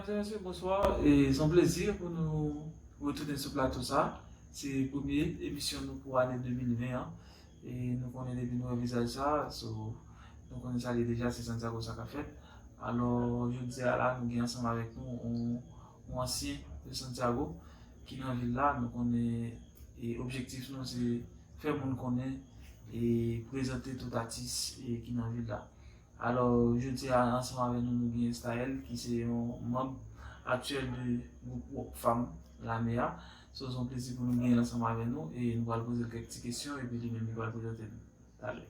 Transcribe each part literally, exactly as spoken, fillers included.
Mesye, mesye, bonswa. E se yon plezi pou nou retounen sou plato sa. Se premye emisyon nou pou ane de mil ven an. E nou konnen depi nou wè vizaj sa, so, nou konnen sa li deja, se Santiago sa k ap fèt. Alò, jodi a la, nou gen ansanm avèk nou yon, yon ansyen de Santiago ki nan vil la. Nou konnen e objektif nou se fè moun konnen e prezante tout atis e ki nan vil la. Alò, jodi a, ansanm avè nou, nou gen Staël, ki se yon manm aktyèl de gwoup Rockfam Lame a. So, se yon plezi pou nou gen l ansanm avè nou, e nou pral poze l kèk ti kesyon, epi li menm li pral prezante l talè.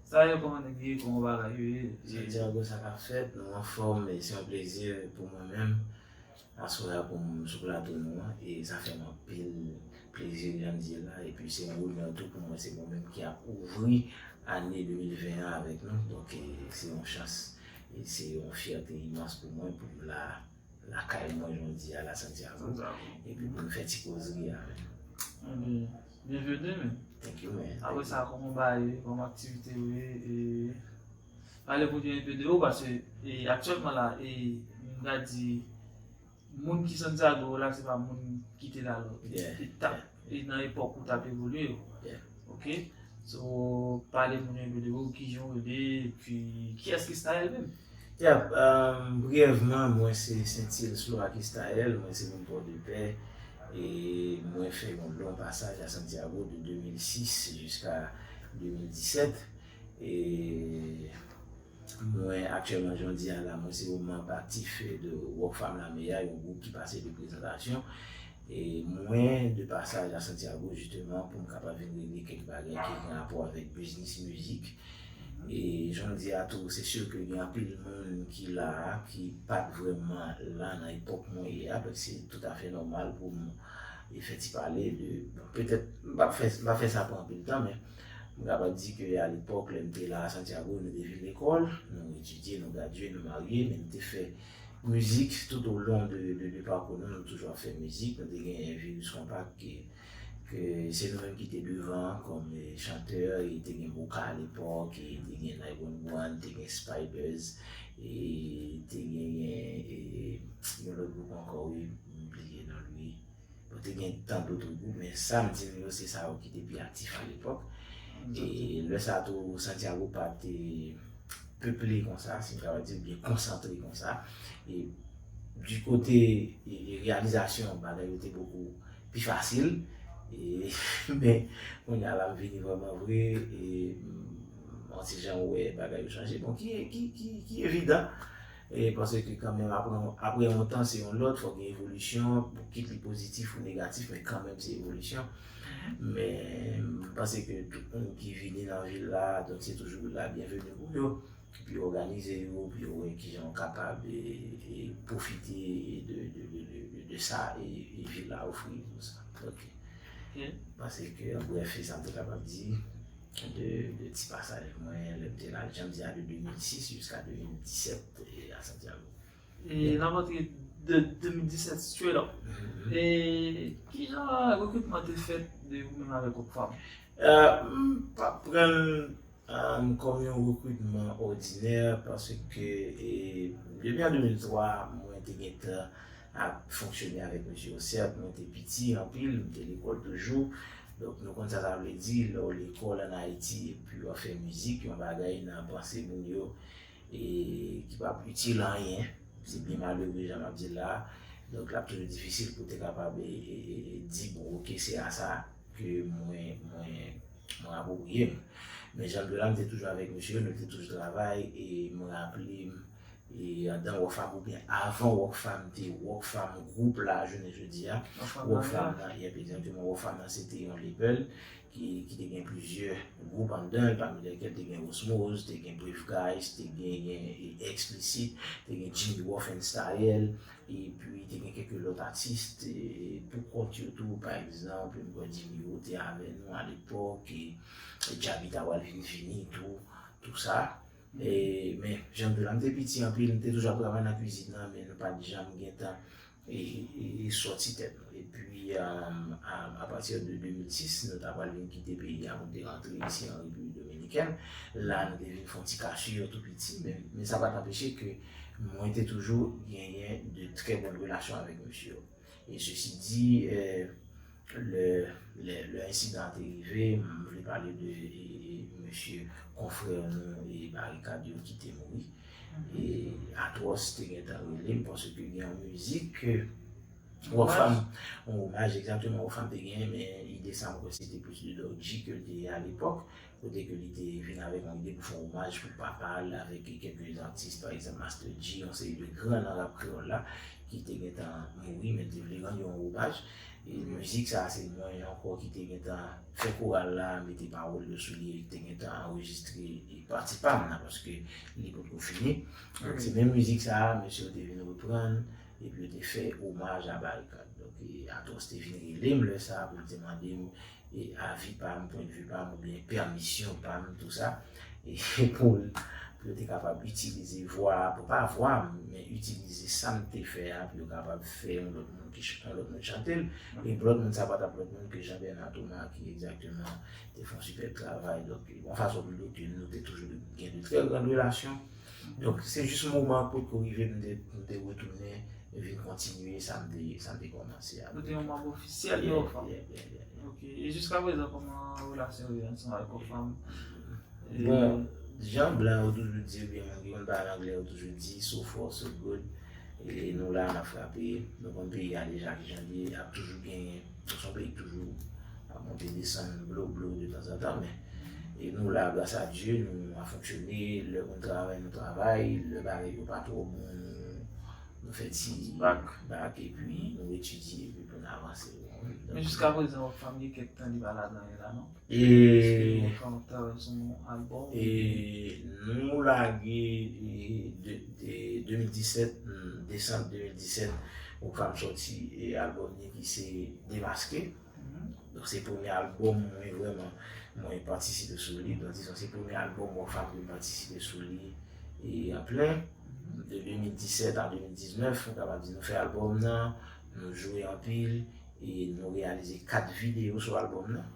Staël, kòman nèg yo ye? Kòman bagay yo ye? Santiago, sa k ap fèt? Nou anfòm, e se yon plezi pou mwen menm. Aswè a pou m sou plato nou an, e sa fè m anpil plezi jan m di la, epi se yon onè tou pou mwen, se mwen menm ki ap ouvri ane de mil ven an avèk nou, donk e, se yon chans, e se yon fyète imans pou mwen, pou m la, lakay mwen, jan m di a la Santiago, epi pou m fè ti kozri avèk nou. Ebyen, byenveni, men. Thank you, man. Apre sa, kòman bagay yo ye, kòman aktivite yo ye, e pale pou nou enpe de ou, paske e, aktyèlman la, e, m ka di, moun ki Santiago la, se pa moun ki te la lò. Yeah, e t ap, yeah, e nan epòk ou t ap evolye yo. Yeah. Ok? So, pale moun yo de ou, kijan w rele, epi kiyès ki Staël menm? Yeah, um, briyèvman, mwen se Sentil Sloaki Staël, mwen se moun Pòdepè, e mwen fè yon lon pasaj a Santiago de de mil sis jiska de mil disèt. E mwen, aktyèlman, jan w di a la, mwen se yon manm aktif de Rockfam Lame a, yon gwoup ki pase de prezantasyon. E mwen, de pasaj a Santiago, jisteman, pou m kapab vin regle kèk bagay ki gen rapò avèk biznis mizik. E jan w di a tou, se si ke gen anpil moun ki la a, ki pa t vrèman la nan epòk mwen ye a, donk se toutafè nòmal pou m e fè ti pale de, bon, petèt, m p ap fè, m p ap fè sa pou anpil tan, men m kapab di ke alepòk, lè m te la a Santiago, nou te vin lekòl, nou etidye, nou gradye, nou marye, men nou te fè mizik tout au long de, de, de pakou nou, nou toujou ap fè mizik, nou te gen Virus Compact ke, ke se nou menm ki te devan kòm, e, chantè, e te gen Moka alepòk, e te gen nine one one, te gen Spiders, e te gen, e, yon lòt gwoup ankò, wi, m bliye non l, wi. Bon, te gen tan dòt gwoup, men sa m di nou yo, se sa yo ki te pi aktif alepòk. E lè sa a tou, Santiago pa te peple konsa, si m kapab di, byen konsantre konsa. E di kote, e, e reyalizasyon, bagay yo te bokou pi fasil. E, men, kounye a la, m vini vrèman vre, e, m, yon ti jan wè bagay yo chanje. Bon, ki, ki, ki, ki evidan, e paske kanmenm, apre, apre yon tan, se yon lòt, fòk gen evolisyon, kit li pozitif ou negatif, men kanmenm se evolisyon. Men, m panse ke tout moun ki vini nan vil la, donk se toujou la byenveni pou yo, pou yo òganize yo, pou yo wè kijan yo kapab, e, e pwofite de, de, de, de, de, de sa, e, e vil la ofri yo sa. Donk, m panse ke, an brèf, se sa m te kapab di de, de ti pasaj mwen, lè m te la, jan m di a, de de mil sis jiska de mil disèt, e, a Santiago. E n ap antre de de mil disèt straight up. E kijan rekritman te fèt de ou menm avèk Rockfam? Euh, m p ap pran l, euh, kòm yon rekritman òdinè, paske, e, depi an de mil twa, mwen te gentan ap fonksyone avèk mesye yo. Sèt, mwen te piti anpil, m te lekòl toujou. Donk, nou konn sa sa vle di, lè w lekòl ann Ayiti, epi w ap fè mizik, yon bagay nan panse moun yo, e ki p ap itil anyen. Se byen malere, jan m ap di l la. Donk, l ap toujou difisil pou w te kapab, e, e, e, di, bon, oke, se a sa ke mwen, mwen, mwen apwopriye m. Men jan m di w la, m te toujou avèk mesye yo, nou te toujou travay, e mwen raple m, e anndan Rockfam, oubyen avan Rockfam, te Rockfam gwoup la, jounen jodi a. Rockfam nan, yep, egzakteman, Rockfam nan, se te yon label ki, ki te gen plizyè gwoup anndan l, pami lèkèl te gen Osmose, te gen Brave Guys, te gen, gen Explicit, te gen Jimmy Wolf and Style, epi te gen kèk lòt atis, e, pou kont yo tou, pa egzanp, m kwè Jimmy Wo te avè nou alepòk, e, e Jabita Walvin vini tou, tou sa. E, men, jan m di w la, m te piti anpil, m te toujou ap travay nan kwizin nan, men nou pa t janm gentan e, e, e sòti tèt nou. Epi, um, a, apati de de mil sis, nou ta pral vin kite peyi a pou nou te rantre isi an Repiblik Dominikèn. La, nou te vin fè yon ti kachè tou piti, men, men sa pa t anpeche ke Mwen te toujou genyen de trè bòn relasyon avèk mesye yo. E sesi di, euh, lè, lè, lè ensidan an te rive, m vle pale de e, e, mesye konfrè nou e Barikad yo ki te mouri. E Atwòs te gentan rele m paske gen yon mizik ke Rockfam, yon omaj egzakteman Rockfam te genyen, men ide sa m kwè se te plis de Doc G ke l te ye alepòk, kote ke li te vin avèk yon ide pou fè yon omaj pou papa l avèk kèlke atis, pa egzanp Master G, yon seri de gran nan rap kreyòl la, ki te gentan mouri, men te vle rann yo yon omaj. E mizik sa a se mwen ankò ki te gentan fè koral la, mete pawòl yo sou li, e te gentan anrejistre e pati pa m nan, paske li potko fini. Donk se menm mizik sa a, mesye yo te vin reprann, epi yo te fè omaj a Barikad. Donk e, Atwòs te vin rele m lè sa a pou l te mande m e, avi pa m, pwennvi pa m, oubyen pèmisyon pa m, tou sa. E pou, pou yo te kapab itilize vwa, pou pa vwa m, men itilize sa m te fè a, pou yo kapab fè yon lòt moun ki ch-, yon lòt moun chante l. E lòt moun sa pa t ap lòt moun ke Jean Bernard Thomas, ki egzakteman te fè yon sipèb travay. Donk, yon fason pou di ke nou te toujou gen de trè gran relasyon. Donk, se jis moman an potko rive pou m te, pou m te retounen vin kontinye sa m te, sa m te kòmanse a. Ou te yon manm ofisyèl de Rockfam? Yeah, yeah, yeah, yeah. Ok. E jiska prezan, kòman relasyon w ye ansanm avèk Rockfam? Bon, jan blan yo toujou di, oubyen moun ki konn pale anglè yo toujou di, so far, so good. E nou la, n ap frape. Nou konn peyi a deja ki jan l ye, ap toujou genyen. Nou se yon peyi ki toujou ap monte desann, blo, blo, de tanzantan, men e nou la, gras a Dye, nou ap fonksyone, lè pou n travay, nou travay, lè bagay yo pa twò bon, nou, nou fè ti bak, bak, epi nou etidye, epi pou n avanse. Men jiska prezan, Rockfam gen kèk tan li pa lage anyen la, non? E Èske Rockfam ap travay sou yon albòm? E nou lage, e, de, de, de mil disèt, hmm, desanm de mil disèt, Rockfam sòti, e, albòm li ki se Demaske. Donk, se premye albòm mwen vrèman, mwen patisipe sou li. Donk, dizon, se premye albòm Rockfam ke m patisipe sou li e an plen. De de mil disèt a de mil diznèf, m kapab di nou fè albòm nan, nou jwe anpil, e nou reyalize kat videyo sou albòm nan.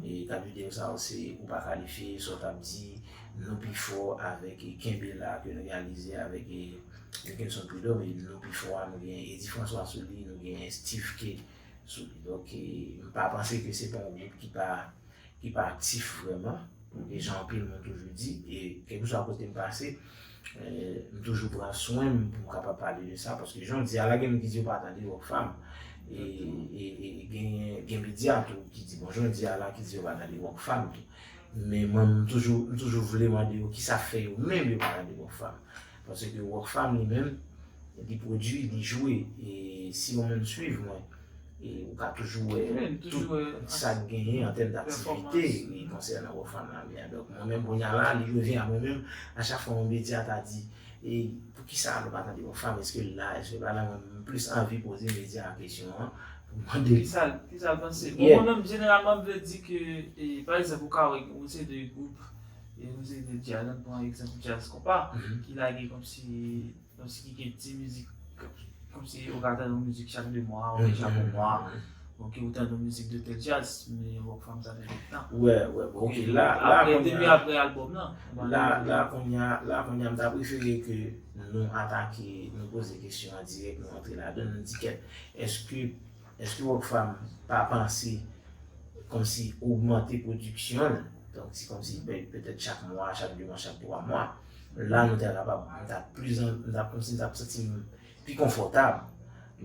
E kat videyo sa yo se Ou Pa Kalifye, Sa W T Ap Di, Nou Pi Fò avèk e Kenbe La ke nou reyalize avèk e Nickenson Prud'homme, e Nou Pi Fò a, nou gen Eddy François sou li, nou gen Steve K sou li. Donk, e, m pa panse ke se pa yon gwoup ki pa, ki pa aktif vrèman. E jan anpil moun toujou di, e kèlkeswa kote m pase, e, m toujou pran swen m pou m kapab pale de sa, paske jan w di a la, gen moun ki di yo pa tande Rockfam. E, e, e gen, gen medya tou ki di, bon, jan w di a la, ki di yo pa tande Rockfam tou. Men mwen, m toujou, m toujou vle mande yo kisa fè yo menm yo pa tande Rockfam. Paske Rockfam li menm, li pwodui, li jwe. E si yon moun swiv mwen, e ou ka toujou wè tout sa k genyen an tèm daktivite, e konsènan Rockfam la. Men, donk, mwen menm, kounye a la, li revyen a mwen menm, a chak fwa yon medya ta di, e poukisa nou pa tande Rockfam, èske l la, èske l pa la, mwen, m plis anvi poze medya a kesyon an, pou m mande. Kisa, kisa l panse? Bon, mwen menm, jeneralman, m vle di ke, e, pa egzanp, ou ka wè, yon seri de gwoup, e, yon seri de djaz, ann pran egzanp djaz konpa, ki lage kòmsi Kòmsi ki gen ti mizik, kòmsi ou ka tande yon mizik chak de mwa, oubyen chak yon mwa, oke, ou tande yon mizik de tèl djaz, men Rockfam sa fè kèk tan. Wè, wè, bon, oke, la, la, apre, depi apre albòm nan, la, la, kounye a, la, kounye a, m ta prefere ke nou atake, nou poze kesyon an dirèk, nou antre ladan l, nou di kèt, èske, èske Rockfam pa panse kòmsi ogmante pwodiksyon l. Donk, se kòmsi pe-, petèt chak mwa, chak de mwa, chak twa mwa. La, nou ta kapab, nou ta plis an-, nou ta kòmsi nou ta santi m pi konfòtab.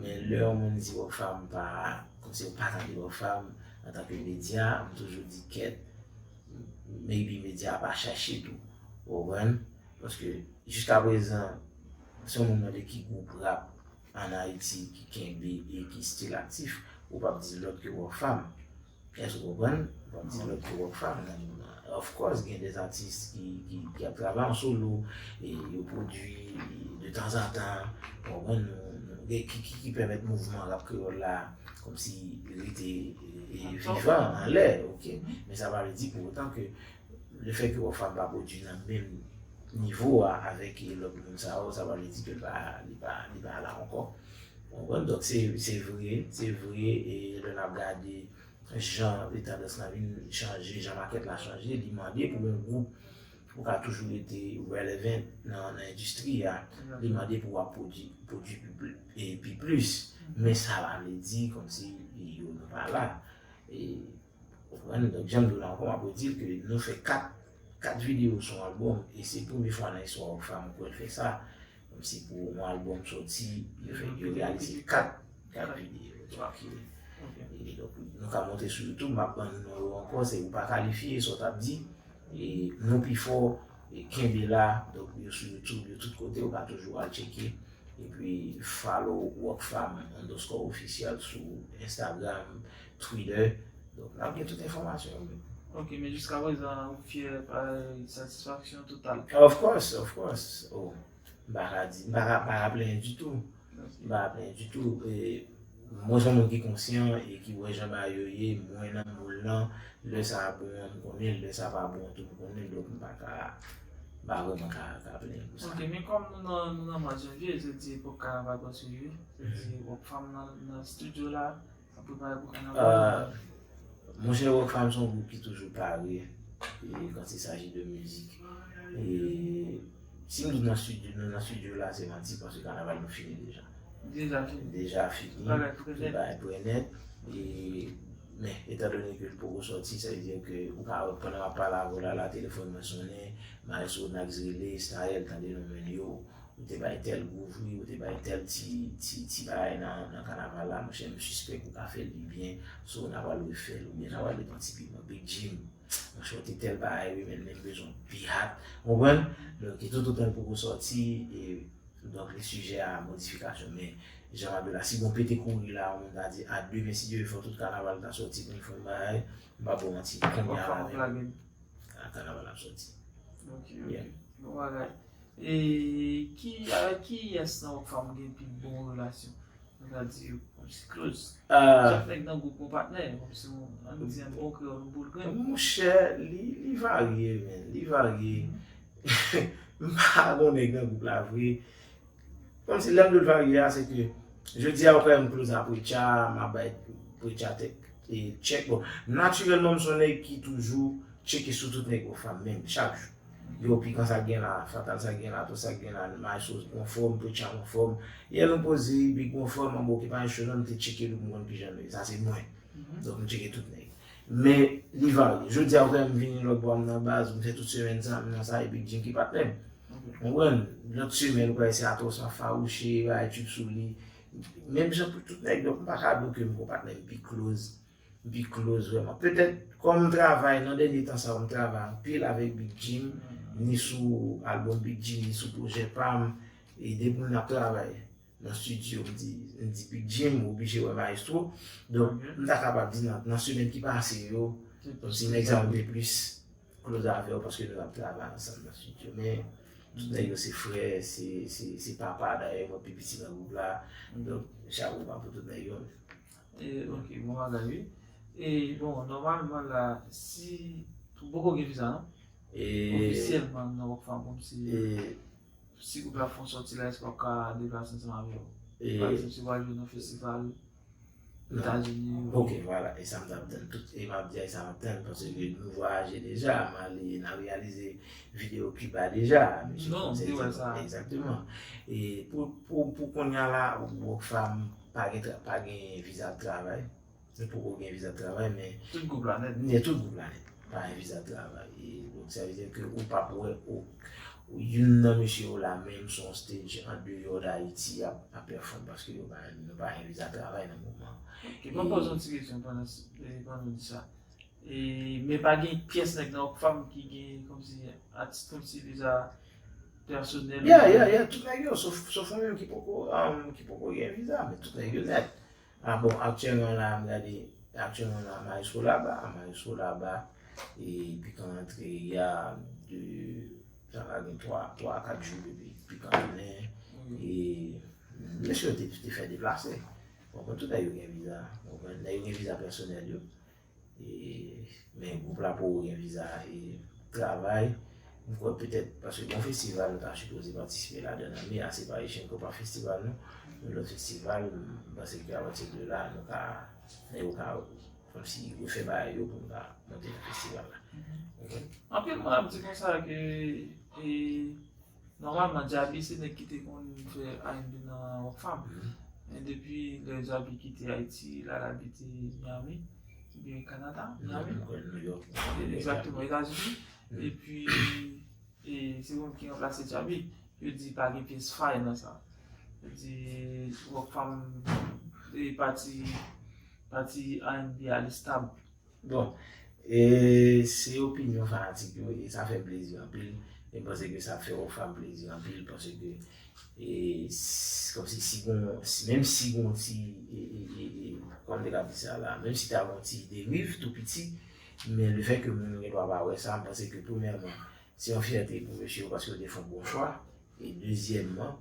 Men lè yon moun di Rockfam pa, kòmsi yo pa tande Rockfam antanke medya, m toujou di kèt, maybe medya a pa chache tou. Ou konprann? Paske jiska prezan, si yon moun mande ki gwoup rap ann Ayiti ki kenbe e ki still aktif, ou p ap di lòt ke Rockfam. Èske w konprann? Ou p ap di lòt ke Rockfam. Of course, gen de atis ki, ki, ki ap travay an solo, e yo pwodui de tanzantan, ou konprann, nou, nou, ki, ki, ki pèmèt mouvman rap kreyòl la kòmsi rete, e, vivan anlè, oke? Men sa pa vle di pou otan ke lefètke Rockfam pa pwodui nan menm nivo a avèk lòt moun sa yo, sa pa vle di ke l pa, li pa, li pa la ankò. Ou konprann? Donk, se, se vre, se vre, e lè n ap gade jan tandans lan vin chanje, jan makèt la chanje, li mande pou yon gwoup pou w ka toujou rete relevant nan, nan endistri a, li mande pou w ap pwodui, pwodui pi pli, e pi plis. Men sa pa vle di kòmsi yo nou pa la. E, ou konprann? Donk, jan m di w la ankò, m ap redi l ke nou fè kat, kat videyo sou yon albòm, e se premye fwa nan istwa Rockfam m kwè l fè sa. Kòmsi pou yon albòm soti, yo fè, yo reyalize kat, kat videyo. Donk, e, e donk, nou ka monte sou YouTube, m ap ban nou non yo ankò, se ou pa kalifye, sa w t ap di. E nou pi fò, e kenbe la, donk yo sou YouTube, yo tout kote, ou ka toujou al tcheke. Epi follow Rockfam underscore official sou Instagram, Twitter. Donk, n ap gen tout enfòmasyon yo. Ok, men jiska prezan, ou fyè, pa satisfaksyon total? Of course, of course. Oh, m pa ka di, m pa ka, pa ka plenyen ditou. M pa ka plenyen ditou. E, mwen, se yon moun ki konsyan e ki wè jan bagay yo ye, mwen nan moul lan, lè sa bon an, m konnen l, lè sa pa bon an tou, m konnen l, donk m pa ka, m pa vrèman ka, ka plenyen pou sa. Ok, men kòm nou nan, nou nan mwa janvye, se di epòk kanaval pral rive, se di Rockfam nan, nan estidyo la, ap prepare pou kanaval. Euh, monchè, Rockfam se yon gwoup ki toujou pare, e quand il s'agit de musique. E si m di nan estidyo, nou nan estidyo la, se manti, paske kanaval nou fini deja. Deja fini. Deja fini. Tout bagay prè nèt. Tout bagay prè nèt. E, men, etandone ke l poko sòti, sa vle di ke ou ka wè pandan m ap pale avè w la, la, telefòn mwen sonnen, Maestro Nax rele, Staël, tande non men yo, ou te bay tèl gwouv, wi, ou te bay tèl ti, ti, ti bagay nan, nan kanaval la, monchè, m sispèk ou ka fè l pi byen, so n a pral refè l, oubyen n a pral repanti piman. Big Jim, monchè, ou te tèl bagay, wi, men, men m bezwen pi hat, ou konprann? Donk, e tout otan l poko sòti, e, donk, le sijè a modifikasyon, men, jan m ap di w la, si bon pete kouri la, yon moun ta di, a demen, si Dye vle, fò tout kanaval ta sòti pou n fè yon bagay, m p ap ba w manti, kounye a la menm, a kanaval ap sòti. Ok, ok. Yeah. Bon bagay. E ki, avèk kiyès nan Rockfam ou gen pi bon relasyon? Nou ka di, kòmsi close. Ah. Chak nèg nan gwoup ou patnè, kòmsi yon, ann di an bon kreyòl, yon boul grenn. Monchè, li, li varye, men. Li varye. M pa gon nèg nan gwoup la vre. Kòmsi lè m di w l varye a, se ke jodi a, ou kwè m close a Preacha, m ap bay Preacha tèk, e, tchèk. Bon, natirèlman, m se yon nèg ki toujou tcheke sou tout nèg Rockfam, menm, chak jou. Yo, Pikan sa k gen la, Fatal sa k gen la, tout sa k gen la, Maestro anfòm, Preacha anfòm. Yè nou poze, Big anfòm, anba oke pa yon cho non, m te tcheke nou pou m konn kijan nou ye. Sa se mwen. Donk, m tcheke tout nèg. Men, li varye. Jodi a, ou kwè m vini lòt bò, m nan baz, m fè tout semèn sa, m nan sa, e Big Jim ki patnè m. Ou konprann? Lòt semèn, ou kwè se atwòs m ap fawouche, bay tchip sou li. Menm jan pou tout nèg, donk, m pa ka di w ke m gon patnè m pi close. Pi close vrèman. Petèt, kòm m travay nan dènye tan sa yo, m travay anpil avèk Big Jim, ni sou albòm Big Jim, ni sou pwojè pa m. E depi n ap travay nan estidyo, m di, m di Big Jim, ou oblije wè Maestro. Donk, m ta kapab di nan, nan semèn ki pase yo, kòmsi nèg sa yo m te plis close avè yo paske nou t ap travay ansanm nan estidyo. Men, tout nèg yo se frè, se, se, se papa, dayè, mwen pi piti nan gwoup la. Donk, chapo ba pou tout nèg yo. E, ok, bon bagay, wi. E, bon, nòmalman la, si, ou poko gen viza, non? E, ofisyèlman, nan Rockfam, kòmsi, e, si gwoup la fè yon sòti la, èske w ap ka deplase ansanm avè yo? E, pa egzanp, si w al jwe nan festival Etazini, ok, vwala, e sa m t ap tann tout, e m ap di a, e sa m ap tann, paske nou vwayaje deja, m ale, n a reyalize videyo Kiba deja, mesye. Non, m te wè sa. Egzakteman. E pou, pou, pou kounye a la, Rockfam pa gen tra-, pa gen viza travay. Nou poko gen viza travay, men tout gwoup la nèt. Nèt, tout gwoup la nèt. Pa gen viza travay. E donk, sa vle di ke ou p ap wè o-, youn nan mesye yo la menm sou yon stage andeyò d Ayiti ap, ap pèfòm paske yo pa, nou pa gen viza travay nan moman. Ok, ban m poze yon ti kesyon pandan s-, e, pandan w di sa. E, men pa gen pyès nèg nan Rockfam ki gen kòmsi atis, kòmsi viza pèsonèl. Ya, ya, ya, tout nèg yo, sof, sof ou menm ki poko, um, ki poko gen viza, men tout nèg yo nèt. Ah bon, aktyèlman la, m gade, aktyèlman la, Maestro Laba, Maestro Laba, e Pikan antre, y a de, sa va gen twa, twa a kat jou depi Pikan tounen, e mesye yo te, te fè deplase. Bon, bon, tout nèg yo gen viza, bon, nèg yo gen viza pèsonèl yo. E, men gwoup la poko gen viza, e, travay. M kwè petèt, paske gon festival nou ta sipoze patisipe ladan nan, men a se pa Asian Copa Festival, non. Yon lòt festival, m panse ke apati de la, nou ka, nèg yo ka kòmsi refè bagay yo pou m ka monte nan festival la. Anpil moun ap di konsa ke e, nòmalman Djaby se nèg ki te konn fè R and B nan Rockfam. Men depi lè Djaby kite Ayiti, l al abite Miami, oubyen Kanada, Miami. New York. Egzakteman, Etazini. Epi e, se moun ki ranplase Djaby. Yo di pa gen pyès fay nan sa. Yo di Rockfam e pati pati R and B a li stab. Bon, e, se opinyon fanatik yo e sa fè m plezi anpil. E m panse ke sa fè Rockfam plezi anpil paske e, s- kòmsi si gon, si, menm si gon ti, e, e, e, e, kòman m te ka di sa la, menm si ta gon ti deriv tou piti, men lefètke moun yo gen dwa pa wè sa, m panse ke premyèman, se yon fyète pou mesye yo paske yo te fè yon bon chwa. E dezyèmman,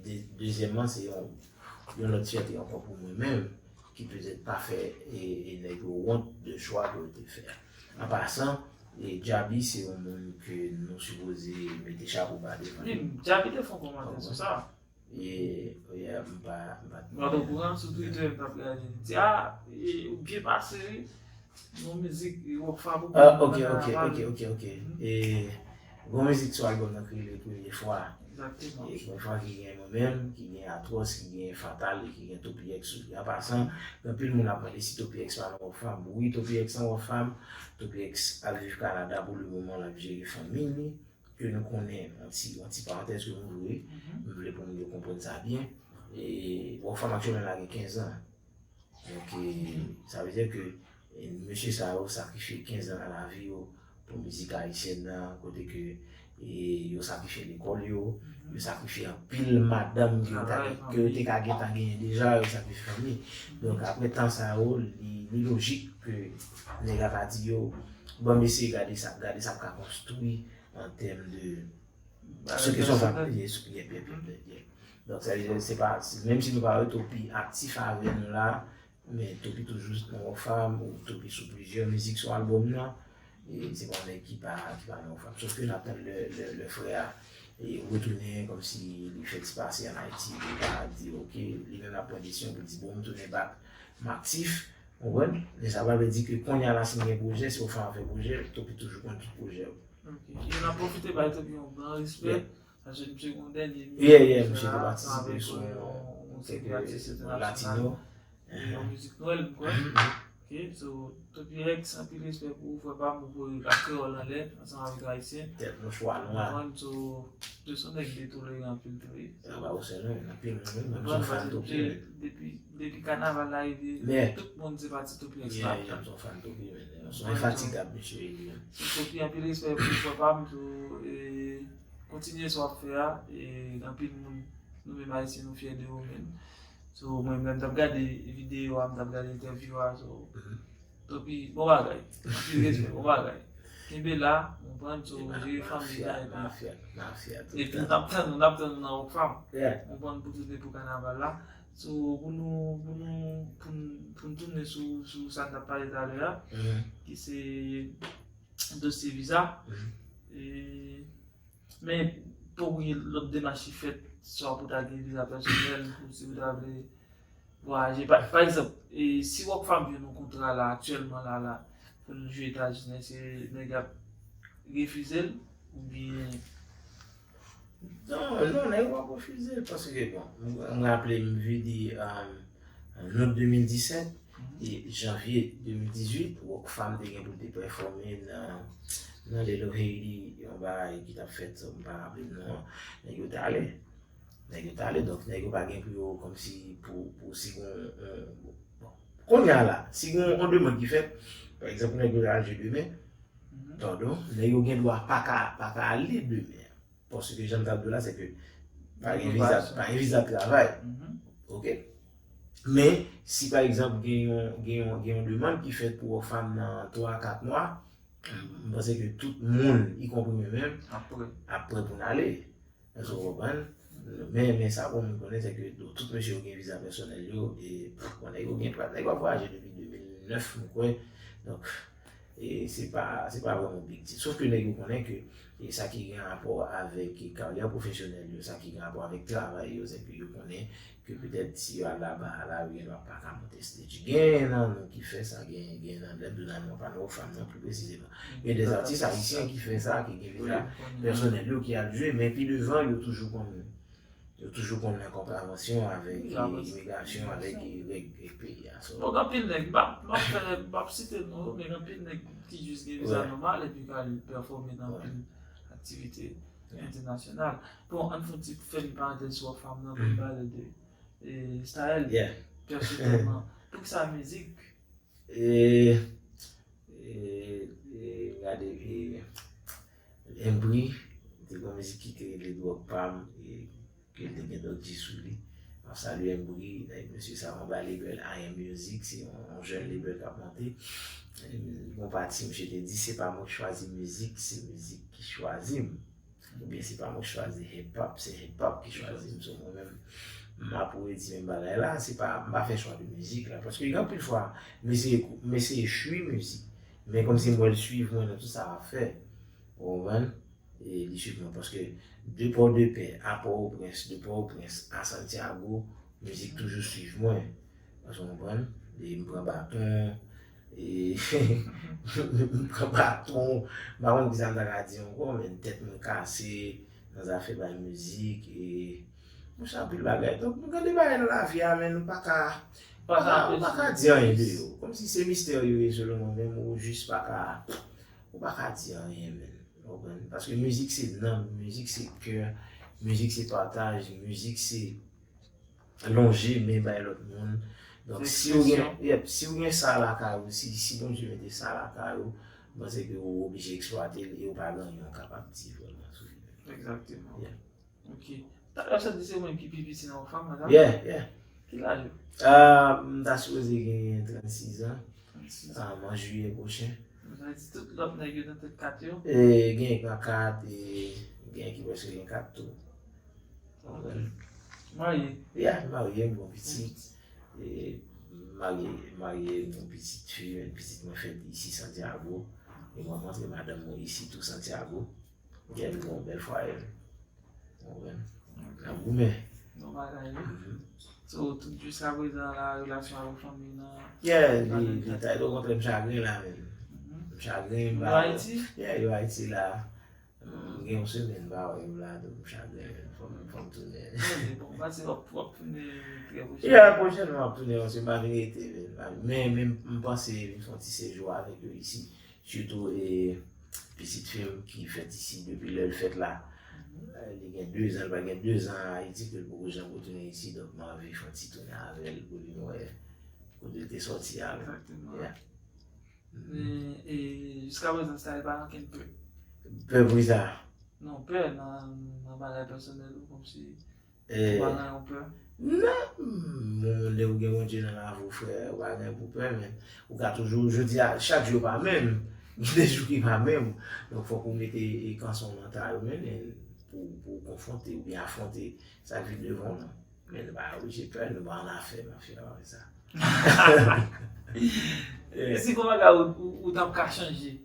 de, dezyèmman, se yon, yon lòt fyète ankò pou mwen menm, ki petèt pa fè e, e nèg yo wont de chwa ke yo te fè a. An pasan, e Djaby se yon moun ke nou sipoze mete chapo ba devan li. Wi, Djaby te fè yon kòmantè sou sa. E, e, m pa, m pa t okouran, sou Twitter, m t ap gade, li di, a, e, ou byen pase, wi. Yon mizik, e, Rockfam, ou Ah, ok, ok, ok, ok, ok. E, gon mizik sou albòm nan ki rele Premye Fwa. Egzakteman. E, Premye Fwa ki gen mwen menm, ki gen Atwòs, ki gen Fatal, e ki gen Toppy X sou li. An pasan, gen anpil moun ap mande si Toppy X pa nan Rockfam. Wi, Toppy X nan Rockfam. Toppy X al viv Kanada pou le moman, l ap jere fanmi li. Ke nou konnen, yon ti, yon ti parantèz ke m ouvri, m vle pou moun yo konprann sa byen. E, Rockfam aktyèlman la gen kenz an. Donk, e, sa vle di ke e, mesye sa yo sakrifye kenz an nan lavi yo pou mizik ayisyèn nan, kote ke e, yo sakrifye lekòl yo, yo sakrifye anpil madanm ke yo ta, ke yo te ka gentan genyen deja, yo sakrifye fanmi. Donk, apre tan sa yo, li, li lojik ke nèg la ka di yo, bon, mesye, gade sa, gade sa m ka konstwi an tèm de se ke son fam, yes, yep, yep, yep, yep, yep. Donk, sa vle di, se pa, se, menm si nou pa wè Toppy aktif avè nou la, men Toppy toujou nan Rockfam, ou Toppy sou plizyè mizik sou albòm nan, e se pa yon nèg ki pa, ki pa nan Rockfam. Sof ke n ap tann lè, lè, lè frè a e retounen, kòmsi li fè ti pase ann Ayiti, pou l ka di, ok, li menm l ap pran desizyon pou l di, bon, m tounen back, m aktif, ou konprann? Men sa pa vle di ke kounye a la, si m gen pwojè, si Rockfam ap fè pwojè, Toppy toujou konn tout pwojè yo. Ok. E n ap pwofite bay Toppy yon gran respè. Yeah. Paske misye gen yon dènye mizik. Yeah, yeah, misye te patisipe sou yon, yon seri de atis entènasyonal. Latino. E yon mizik Nwèl, m kwè. Ok, so, Toppy X, anpil respè pou ou, frè pa m, ou voye ak kreyòl anlè, ansanm avèk ayisyen. Tèt mouchwa nwa. Konprann, so, de son nèg ki te toleran anpil tou, wi. Sa pa ou sèl, non, anpil moun, wi, m se yon fan Toppy. Depi, depi kanaval la rive, tout moun se pati Toppy X la. Yeah, yeah, m se yon fan Toppy, men, se yon enfatigab, mesye, wi. So, Toppy, anpil respè pou ou, frè pa m, so, e, kontinye sa w ap fè a, e, anpil moun, nou menm ayisyen, nou fyè de ou, men. So, mwen menm, m t ap gade videyo a, m t ap gade entèvyou a, so, Toppy, bon bagay. Anpil respè, bon bagay. Kenbe la, ou konprann, so, jere fanmi la, epi, epi n ap tann, n ap tann nou nan Rockfam. Ou konprann, pou tounen pou kanaval la. So, pou nou, pou nou, pou n, pou n tounen sou, sou sa n t ap pale talè a, ki se dosye viza. E, men, poko gen lòt demach ki fèt, swa pou ta gen viza pèsonèl, pou si ou ta vle vwayaje. Pa, pa egzanp, e, si Rockfam jwenn yon kontra la, aktyèlman la, la, pou l jwe Etazini, èske nèg ap refize l? Oubyen Non, non, nèg yo p ap refize l, paske, bon, m, m raple m vini, um, an out de mil disèt, e janvye de mil dizuit, Rockfam te gen pou l te pèfòme nan, nan Little Haiti, yon bagay ki t ap fèt, m pa raple m non an, nèg yo t ale. Nèg yo t ale, donk nèg yo pa gen pou yo, kòmsi, pou, pou si gon, yon, bon, kounye a la, si gon yon demann ki fèt, pa egzanp, nèg yo t al jwe demen, padon, nèg yo gen dwa pa ka, pa ka ale demen. Paske jan m t ap di w la, se ke pa gen viza, pa gen viza travay. Ok? Men, si pa egzanp, gen yon, gen yon, gen yon demann ki fèt pou Rockfam nan twa, kat mwa, m panse ke tout moun, ikonpri mwen menm, ap prè pou n ale. Èske w konprann? Men, men sa pou moun konnen, se ke tout mesye yo gen viza pèsonèl yo, e, bon, nèg yo gen, nèg yo ap vwayaje depi de mil nèf, m kwè. Donk, E se pa, se pa vrèman big deal. Sof ke nèg yo konnen ke e sa ki gen rapò avèk karyè pwofesyonèl yo, sa ki gen rapò avèk travay yo, se ke yo konnen ke petèt si yo al laba a, la yo gendwa pa ka monte stage. Gen nan nou ki fè sa, gen, gen nan lè m di nan nou pa nan Rockfam non pli presizeman. Gen de atis ayisyen ki fè sa, ki gen viza pèsonèl yo ki al jwe, men pi devan yo toujou konn, yo toujou konn nan kontravansyon avèk imigrasyon, avèk règ peyi a. So, bon, gen anpil nèg, m p ap, m p ap fè, m p ap site non yo, men gen anpil nèg ki jis gen viza nòmal epi k al pèfòme nan anpil aktivite entènasyonal. Bon, ann fè yon ti fèmen parantèz sou Rockfam nan pou n pale de e, Staël, pèsonèlman. Poukisa mizik? E, e, e, gade, e, Embry, te gon mizik ki te rele Dwòg Pa m, e, ke l te gen Dòk G sou li. M ap salye Embry, e, mesye sa, yon ba label I Am Music, se yon, yon jèn label k ap monte. E, gon pati, misye te di, se pa mwen k chwazi mizik, se mizik ki chwazi m. Oubyen se pa mwen k chwazi hip hop, se hip hop ki chwazi m. So, mwen menm, m ap redi menm bagay la, se pa, m pa fè chwa de mizik la. Paske gen anpil fwa, m eseye, m eseye chwi mizik. Men kòmsi m wè l swiv mwen nan tout sa m ap fè. Ou konprann? E li swiv mwen. Paske de Pòdepè a Pòtoprens, de Pòtoprens a Santiago, mizik toujou swiv mwen. Èske w konprann? E m pran baton, e, m pran baton, m pa konn kisa m ta ka di ankò, men tèt mwen kase nan zafè bay mizik, e, monchè, anpil bagay. Donk, nou gen de bagay nan lavi a, men nou pa ka, pa ka, ou pa ka di anyen de yo. Kòmsi se mistè yo ye, selon mwen menm, ou jis pa ka, ou pa ka di anyen, men. Ou konprann? Paske mizik se nanm, mizik se kè, mizik se pataj, mizik se lonje men bay lòt moun. Donk, si w gen, yep, si w gen sa lakay ou, si, si Bondye mete sa lakay ou, m panse ke ou oblije eksplwate l e ou pa gen anyen ou kapab di vrèman sou li. Egzakteman. Yeah. Ok. Talè w sot di se ou menm ki pi piti nan yon fanmi, sa? Yeah, yeah. Ki laj ou? Ah, m ta sipoze gen trannsis an. Trannsis an. Ah, an jiyè pwochen. Sa vle di tout lòt nèg yo nan trannkat yo? E, gen ki nan kat, e, gen ki prèske gen kat tou. Ok. Marye? Yeah, m marye, m gen yon pitit. E, m marye, m marye, m gen yon pitit fi, men pitit mwen fèt isi Santiago. E mwen rankontre madanm mwen isi tou Santiago. Yeah, m gen yon bèl fwaye. Ou konprann? N ap goumen. Bon bagay, wi. Mhm. So, tout jiskaprezan la, relasyon avèk fanmi nan... Yeah, li, li ta, okontrè, m chagren la menm. Mhm. M chagren, m pa... Yo Ayiti? Yeah, yo Ayiti la. M gen yon semèn m pa wè yo la, donk m chagren menm. Fò m, fò m tounen. Ok, bon, m panse w ap, w ap tounen trè pwochènman. Yeah, pwochènman m ap tounen, paske m pa vin rete menm. Men, men m panse vin fè yon ti sejou avèk yo isi. Sitou, e, pitit fi m ki fèt isi depi lè l fèt la. Mhm. E, li gen dezan, li pral gen dezan Ayiti ke l poko janm retounen isi, donk m anvi fè yon ti tounen avè l pou li wè kote l te sòti a. Egzakteman. Yeah. Mhm. Men, e, jiskaprezan, Staël pa gen okenn pè? Pè pou kisa? Non, pè nan, nan bagay pèsonèl ou, kòmsi... E, ou pa gen yon pè? Non, moun, lè ou gen Bondye nan lavi w, frè, ou pa gen pou pè, men ou ka toujou, jodi a, chak jou pa menm, gen de jou ki pa menm, donk fòk ou mete, e, kanson nan ta yo, men, men pou, pou w konfwonte oubyen afwonte sa k vin devan w lan. Men nou pa oblije pè, nou pa annafè mafya avè sa. E si gon bagay ou, ou, ou t ap ka chanje,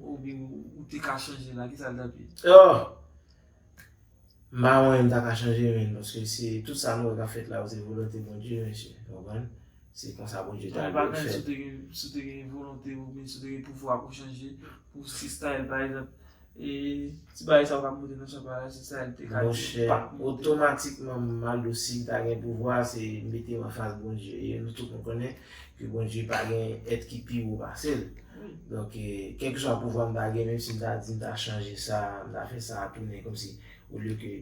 oubyen ou, ou te ka chanje la, kisa l t ap ye? Oh! M pa wè anyen m ta ka chanje, men, paske se tout sa nou wè k ap fèt la yo, se volonte Bondye, mesye. Ou konprann? Se konsa Bondye ta vle l fèt. Si w te gen, si w te gen volonte oubyen si w te gen pouvwa pou chanje, pou si Staël, pa egzanp, e ti bagay sa yo k ap monte nan chanpay la, si Staël te ka di, monchè, pa monte, otomatikman, m al di w, si m ta gen pouvwa, se mete m anfas Bondye. E nou tout nou konnen ke Bondye pa gen èt ki pi wo pase l. Wi. Donk, e, kèlkeswa pouvwa m ta gen, menm si m ta di m ta chanje sa, m ta fè sa tounen kòmsi, olye ke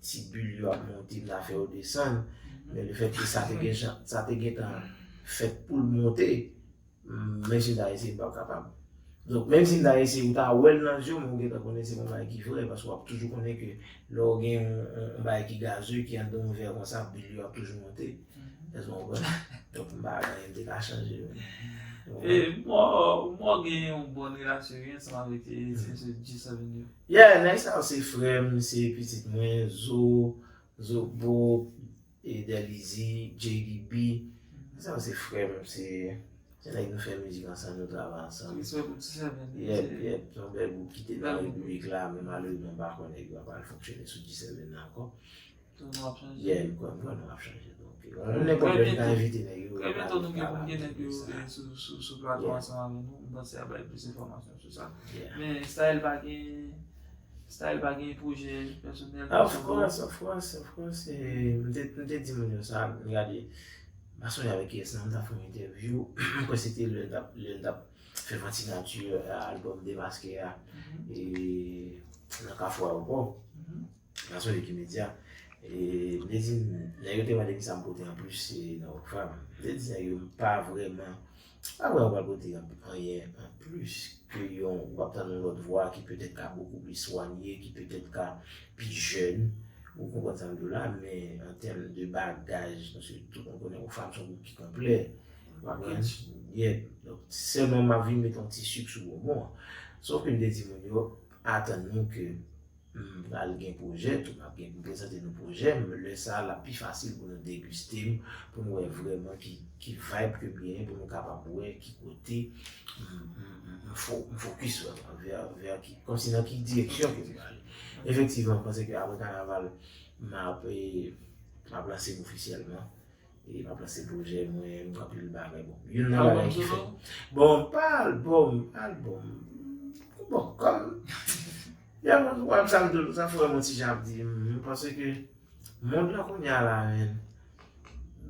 ti bil yo ap monte, m ta fè yo desann. Mhm. Men lefètke sa te gen jan, sa te gentan fèt pou l monte, m, menm si m ta eseye, m p ap kapab. Donk, menm si m ta eseye, ou ta wè l nan je w, men ou gentan konnen se pa yon bagay ki vrè, paske w ap toujou konnen ke lè w gen yon, yon, yon bagay ki gaze, ki anndan yon vè konsa, bil yo ap toujou monte. Mhm. Èske w konprann? Donk, m pa gen anyen m te ka chanje, men. Ou konprann? E, mwen, mwen gen yon bòn relasyon, wi, ansanm avèk, e, se, se G seven yo. Yeah, nèg sa yo se frè m, se pitit mwen, Zo, Zo Bo, e, Delizy, J D B. Nèg sa yo se frè m, se, Se nèg nou fè mizik ansanm, nou travay ansanm. Respè pou G seven. Yep, yep, se yon bèl gwoup ki te nan Repiblik la, men malerezman m pa kwè nèg yo ap al fonksyone sou G seven nan ankò. Tout nou ap chanje. Yeah, m kwè, m kwè nou ap chanje. Donk, nenpòt lè nou ka envite nèg yo, yo ka vin pale avè nou de sa. Trè byento nou gen pou gen nèg yo sou, sou, sou plato ansanm avè nou. M panse y ap bay plis enfòmasyon sou sa. Yeah. Men Style pa gen, Style pa gen pwojè pèsonèl. Of course, of course, of course. M te, m te di moun yo sa, gade, m pa sonje avèk kiyès nan, m ta fè yon entèvyou. M kwè se te lè n t ap, lè n t ap fè vant sinati albòm Demaske a. E nan Kafou Ayewopò. M pa sonje ki medya. E m te di, nèg yo te mande m sa m pote anplis, e nan Rockfam. M te di nèg yo m pa vrèman, pa vrèman pral pote anyen anplis ke yon, w ap tann yon lòt vwa ki petèt ka bokou plis swanye, ki petèt ka pi jèn. Ou konprann sa m di w la, men an tèm de bagaj, paske tout moun konnen Rockfam se yon gwoup ki konplè. Ou konprann? Yeah. Donk, sèlman m ap vin met yon ti sik sou bonbon an. Sof ke m te di moun yo, atann nou ke m pral gen pwojè tou, m ap gen pou m prezante nou pwojè m, lè sa a, l ap pi fasil pou nou degiste m, pou nou wè vrèman ki, ki vibe ke m genyen, pou nou kapab wè ki kote m, m, m, m fo-, m fokis vrèman, vè, vè ki, kòmsi nan ki direksyon ke m prale. Efektivman, m panse ke apre kanaval, m ap, e, m ap lanse m ofisyèlman. E m ap lanse pwojè mwen, m gen anpil bagay. Bon, youn nan bagay ki fè. Bon, pa albòm, albòm. Bon, kòm. Ya, mwen, mwen, sa m di w, sa fè mwen ti jan ap di, m, paske mond lan kounye a la, men,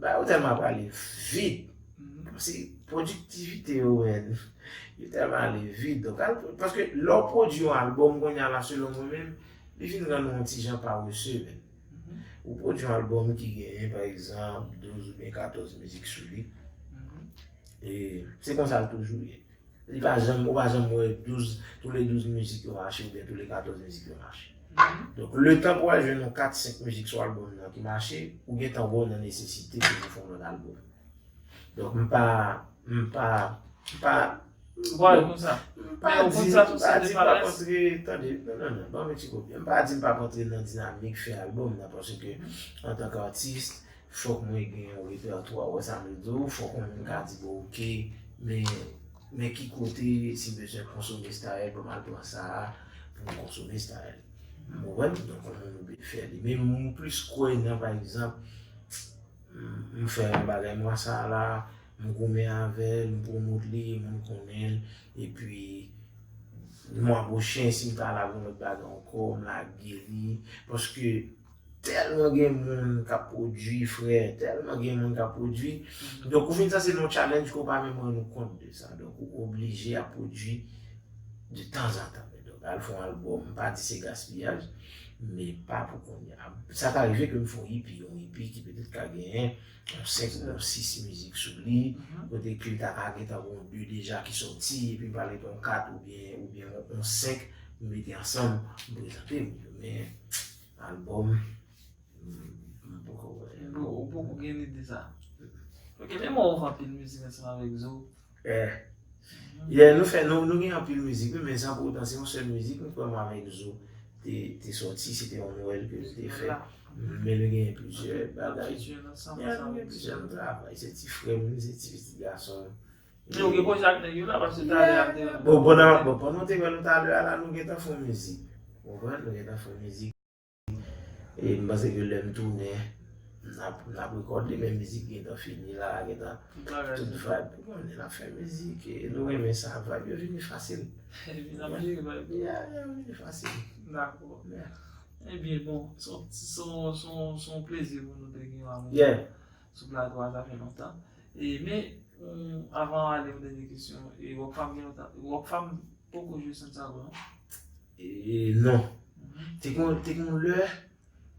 bagay yo tèlman ap ale vit. Paske pwodiktivite yo, men, yo tèlman ale vit. Donk, al, paske lè w pwodui yon albòm kounye a la, selon mwen menm, li vin rann ou yon ti jan parese, men. Ou pwodui yon albòm ki genyen, pa egzanp, douz oubyen katòz mizik sou li. E se konsa l toujou ye. Li pa janm, ou pa janm wè douz, tou le douz mizik yo mache oubyen tou le katòz mizik yo mache. Donk, letan pou w al jwenn yon kat, senk mizik sou albòm nan ki mache, ou gentan wè w nan nesesite pou w fè yon lòt albòm. Donk, m pa, m pa, m pa, Ou pa wè l konsa. M pa di, m pa di m pa kontre, tande, non, non, non, ban m ti kopi. M pa di m pa kontre nan dinamik fè albòm nan, paske, antanke atis, fòk mwen gen yon repètwa, ou wè sa m vle di w, fòk yon moun ka di, bon, oke, men, men ki kote, si m bezwen konsome style, pou m al pran sa a, pou m konsome style. Ou konprann? Donk, yon moun oblije fè li. Men m plis kwè nan, pa egzanp, m, m fè yon bagay mwa sa a la, m goumen avè l, m pwomot li, moun konnen l, epi m anboche l, si m ta lage yon lòt bagay ankò, m lage li, paske tèlman gen moun k ap pwodui, frè, tèlman gen moun k ap pwodui. Donk, ou fin sa se yon challenge ke w pa menm rann ou kont de sa. Donk, ou oblije ap pwodui de tanzantan. Men donk, al fè yon albòm, m pa di se gaspiyaj, men pa pou kounye a. Sa ka rive ke m fè yon EP, yon EP ki petèt ka genyen yon senk oubyen yon sis mizik sou li, kote ke ta ka gentan gen yon de deja ki sòti, epi m pral gen yon kat oubyen, oubyen yon senk, m mete ansanm, m prezante moun yo. Men, albòm, m, m poko wè. Ou poko gen lide sa. Ok, men mwen, ou fè anpil mizik ansanm avèk Zo. Eh. Yeah, nou fè, nou, nou gen anpil mizik, wi, men san pou otan, se yon sèl mizik, m kwè mwen avèk Zo te, te sòti, se te yon Nwèl ke nou te fè. Men nou gen plizyè bagay. Yeah, nou gen plizyè, nou travay. Se ti frè m, se ti pitit gason m. Men ou gen pwojè ak nèg yo la, paske talè a te. Bon, bon, bon, pandan w te wè nou talè a la, nou gentan fè yon mizik. Ou konprann? Nou gentan fè yon mizik. E m panse ke lè m tounen, n ap, n ap rekòde, men mizik gentan fini la, gentan tout vibe. Ou konnen n ap fè mizik, e nou renmen sa, vibe yo vini fasil. Epi n ap jere vibe yo. Yeah, yeah, vini fasil. Dakò. Yeah. Ebyen, bon, se yon, se yon, se yon, se yon plezi pou nou te gen w avè nou sou plato a, sa fè lontan. E, men, avan ale, yon dènye kesyon. E Rockfam gen lontan, Rockfam poko jwe Santiago, non? E, non. Te gen, te gen yon lè,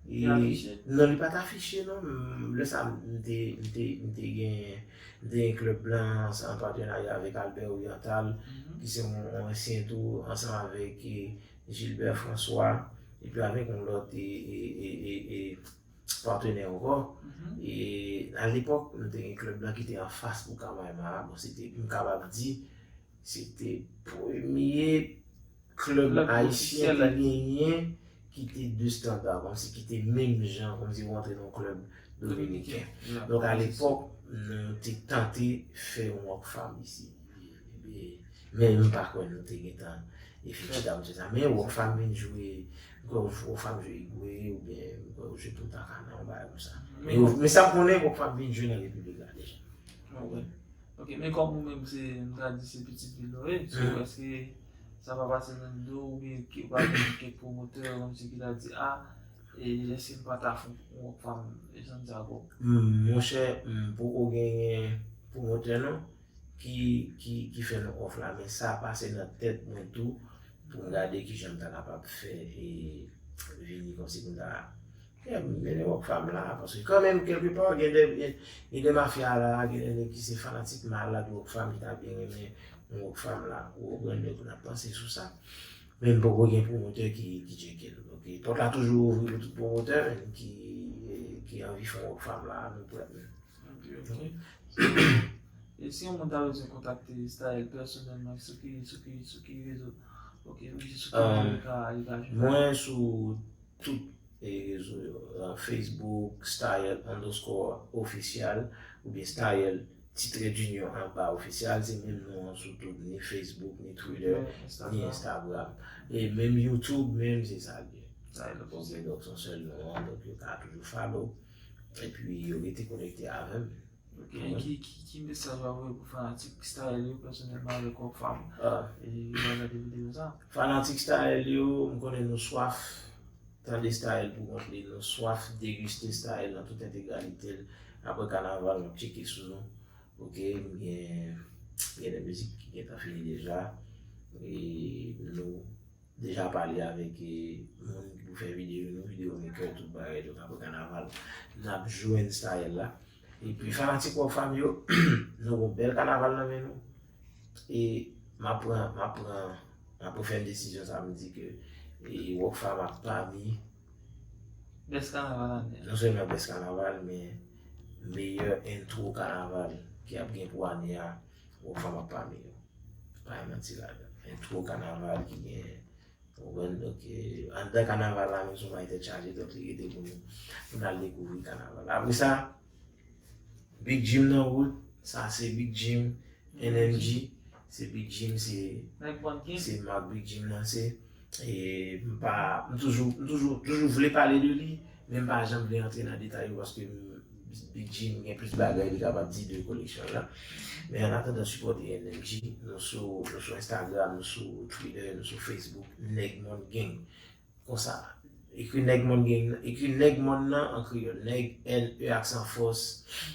e, non, li pa t afiche, non. M, lè sa, m te, m te, m te gen, m te gen Klèb Blan, an patenarya avèk Albert Oriental, ki se yon, yon ansyen tou, ansanm avèk, e, Gilbert François, epi avèk yon lòt, e, e, e, e, e, patenè ankò. E alepòk, nou te gen Klèb Blan ki te anfas Pucamaima a. Bon, se te, m kapab di, se te premye klèb ayisyen te genyen ki te de standa, kòmsi ki te menm jan, kòmsi ou antre nan yon klèb dominiken. Donk, alepòk, nou te tante fè yon Rockfam isi. Epi, men m pa kwè nou te gentan e fin chita pou fè sa. Men Rockfam vin jwe, m kwè Rockfam jwe Igwe, oubyen m kwè yo jwe Punta Cana, yon bagay konsa. Men, men sa m konnen, Rockfam vin jwe nan Repiblik la deja. Ok. Ok, men kòm ou menm se, m ta di se pitit vil ou ye, so, èske sa pa pase nan do oubyen ke, pa gen kèk pwomotè kòmsi ki ta di, a, e èske m pa ta fè yon Rockfam e Santiago? Monchè, m poko genyen pwomotè non ki, ki, ki fè nou òf la, men sa pase nan tèt mwen tou pou m gade kijan m ta kapab fè e vini kòmsi pou m ta Yeah, m mennen Rockfam la, paske kanmenm, kèlkepa, gen de, gen, gen de mafya la, gen de nèg ki se fanatik malad Rockfam, ki ta byen renmen yon Rockfam la, ou konprann, donk n ap panse sou sa. Men n poko gen pwomotè ki, ki tcheke l. Donk, pòt la toujou ouvri pou tout pwomotè, menm ki, ki anvi fè yon Rockfam la, nou prè, men. Ok, ok. So, e si yon moun ta bezwen kontakte Staël pèsonèlman, sou ki, sou ki, sou ki rezo? Ok, ou di sou ki rezo li ka, li ka jwenn? Mwen sou tout e rezo yo, uh, Facebook, Staël underscore official, oubyen Staël titre d'union anba official, se menm non an sou tout, ni Facebook, ni Twitter, ni Instagram. E menm YouTube, menm se sa l ye. Staël official. Ok, donk se yon sèl non an, donk yo ka toujou follow. Epi yo rete konekte avè m. Ok, ki, ki, ki mesaj w ap voye pou fanatik Staël yo pèsonèlman avèk Rockfam? Ah. E yo va gade videyo sa. Fanatik Staël yo, m konnen nou swaf tande Staël pou kont li, nou swaf degiste Staël nan tout entegralite l. Apre kanaval, m ap tcheke sou nou. Ok, m gen, gen de mizik ki gentan fini deja. E nou deja pale avèk, e, moun ki pou fè videyo, nou videyo maker, tout bagay, donk apre kanaval, n ap jwenn Staël la. Epi fanatik Rockfam yo, nou gon bèl kanaval nan men nou. E m ap pran, m ap pran, m ap refè yon desizyon samdi ke, e, Rockfam ap pami Best kanaval ane a. Non sèlman best kanaval, men meyè intro kanaval ki ap gen pou ane a, Rockfam ap pami yo. Pa gen manti ladan. Intro kanaval ki gen, ou konprann, donk, e, anndan kanaval la menm se yon bagay tèt chaje, donk li rete pou nou, pou n al dekouvri kanaval la. Apre sa, Big Jim nan wout, sa se Big Jim, N M G, se Big Jim, se, se mak Big Jim nan, se, e, m pa, m toujou, m toujou, toujou vle pale de li, men m pa janm vle antre nan detay yo, paske m, Big Jim gen plis bagay li kapab di de koleksyon l la. Men an atandan, sipòte N M G, nou sou, nou sou Instagram, nou sou Twitter, nou sou Facebook, Nèg Mòn Gang. Konsa, ekri Nèg Mòn Gang, ekri Nèg Mòn nan an kreyòl, Nèg, N E aksan fòs,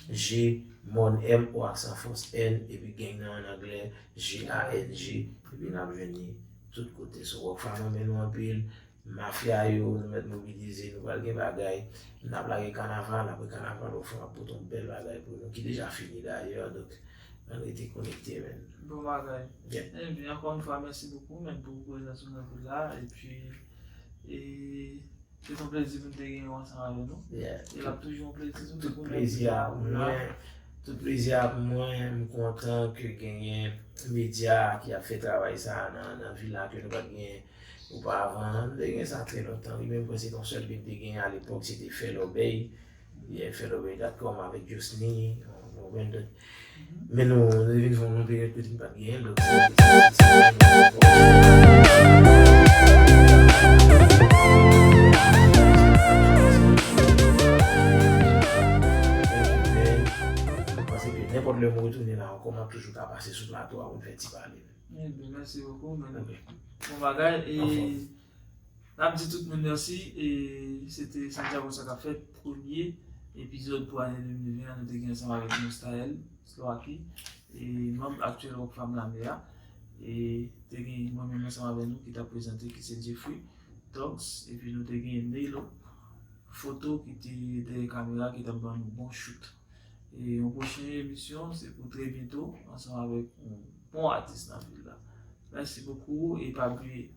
G, Mòn, M O aksan fòs, N, epi gang nan an anglè, G A N G, epi n ap jwenn li tout kote. So, Rockfam renmen nou anpil, mafya yo, nou mèt mobilize, nou pral gen bagay, n ap lage kanaval, apre kanaval, Rockfam ap pote yon bèl bagay pou nou, ki deja fini dayè, donk, ann rete konekte, men. Bon bagay. Yeah. Ebyen, ankò yon fwa, mèsi bokou, men, pou prezans ou nan vil la, epi, e, se te yon plezi pou m te gen w ansanm avè nou. Yeah. E l ap toujou yon plezi pou nou te konnen tout la. Tout plezi a pou mwen, m kontan ke genyen medya ki ap fè travay sa a nan, nan vil la ke nou pa t genyen oparavan. Nou te gen sa trè lontan, wi, men m panse se yon sèl ke m te genyen alepòk, se te Fè Lòbèy. Yeah, Fè Lòbèy dot com avèk Josny, yon, yon, yon, men nou, nou te vin fè yon long peryòd kote n pa t genyen, donk, se, se, se, mwen panse ke nenpòt lè mwen retounen la ankò, m ap toujou ka pase sou plato a pou n fè ti pale. Ebyen, mèsi bokou, men bon bagay, e n ap di tout moun mèsi, e se te Santiago Sa K Fèt, premye epizòd pou ane de mil ven an, nou te gen ansanm avèk nou Staël Slovaky, e manm aktyèl Rockfam lane a, e te gen mwen menm ansanm avèk nou ki t ap prezante ki se Jeffrey Dogs, epi nou te gen Neylo Foto ki te dèyè kamera ki t ap ban nou bon shoot. E yon pwochen emisyon, se pou trè byento, ansanm avèk yon bon atis nan vil la. Mèsi bokou, e pa bliye,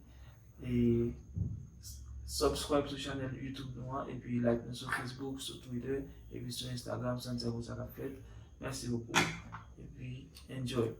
e subscribe sou chanèl YouTube nou an, epi like nou sou Facebook, sou Twitter, epi sou Instagram, Santiago Sa K Fèt. Mèsi bokou, epi enjoy.